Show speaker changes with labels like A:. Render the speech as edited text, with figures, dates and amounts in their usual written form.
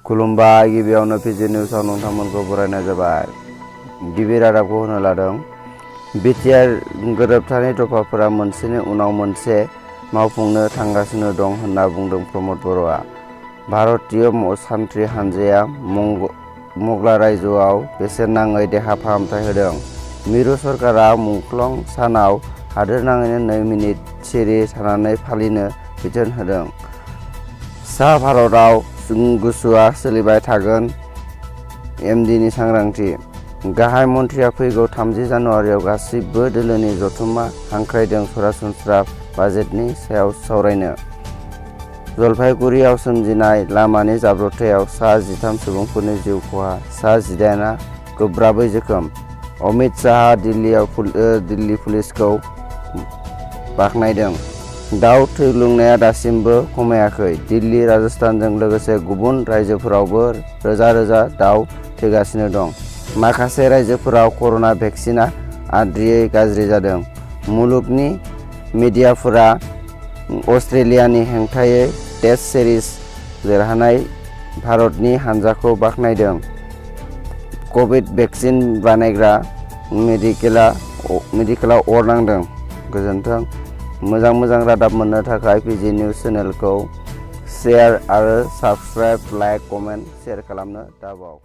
A: खुलुमबाय गिबियावनो पिजि निउसाव नोंथांमोनखौ बरायनाय जाबाय। गिबि रादाबखौ होनो लादों। बिटिआर गोरोबथानि दफाफोरा मोनसेनि उनाव मोनसे मावफुंनो थांगासिनो दं होनना बुंदों प्रमद बर'आ। भारतीय सान्थ्रि हानजाया मग्ला रायजोआव बेसेन नाङै देहा फाहामथाय होदों। मिरु सरकारा मुंख्लं सानाव हादोरनाङैनो 2 मिनिट सिरि थानानै फालिनो बिथोन होदों। सा भारतआव गुसुआ सोलिबाय थागोन एमडिनि सांग्रांथि। गाहाय मन्थ्रिया फैगौ 30 जानुवारियाव गासिबो दोलोनि जथुम्मा हांख्रायदों सरासनस्रा बाजेटनि सायाव सावरायनो। जलपाइगुरियाव सोमजिनाय लामानि जाब्रबथायाव सा 13 सुबुंफोरनि जिउ खहा, सा 18आ गोब्राबै जोखोम। अमित शाहआ दिल्ली पुलिसखौ बाख्नायदों। दाउ थैग्लुंनाया दासिमबो खमायाखै। दिल्ली, राजस्थानजों लोगोसे गुबुन रायजोफोरावबो रोजा रोजा दाउ थैगासिनो दं। माखासे रायजोफोराव कर'ना भेक्सिनआ आद्रियै गाज्रि जादों। मुलुगनि मिडियाफोरा अस्ट्रेलियानि हेंथायै टेस्ट सिरिज देरहानाय भारतनि हानजाखौ बाख्नायदों। कभिड भेक्सिन बानायग्रा मेडिकेलाव अर नांदों। गोजोन्थों। मोजां रादाब मोननो थाखाय पिजि निउस चेनेलखौ शेयार आरो साबस्क्राइब, लाइक, कमेन्ट, शेयार खालामनो दाबाव।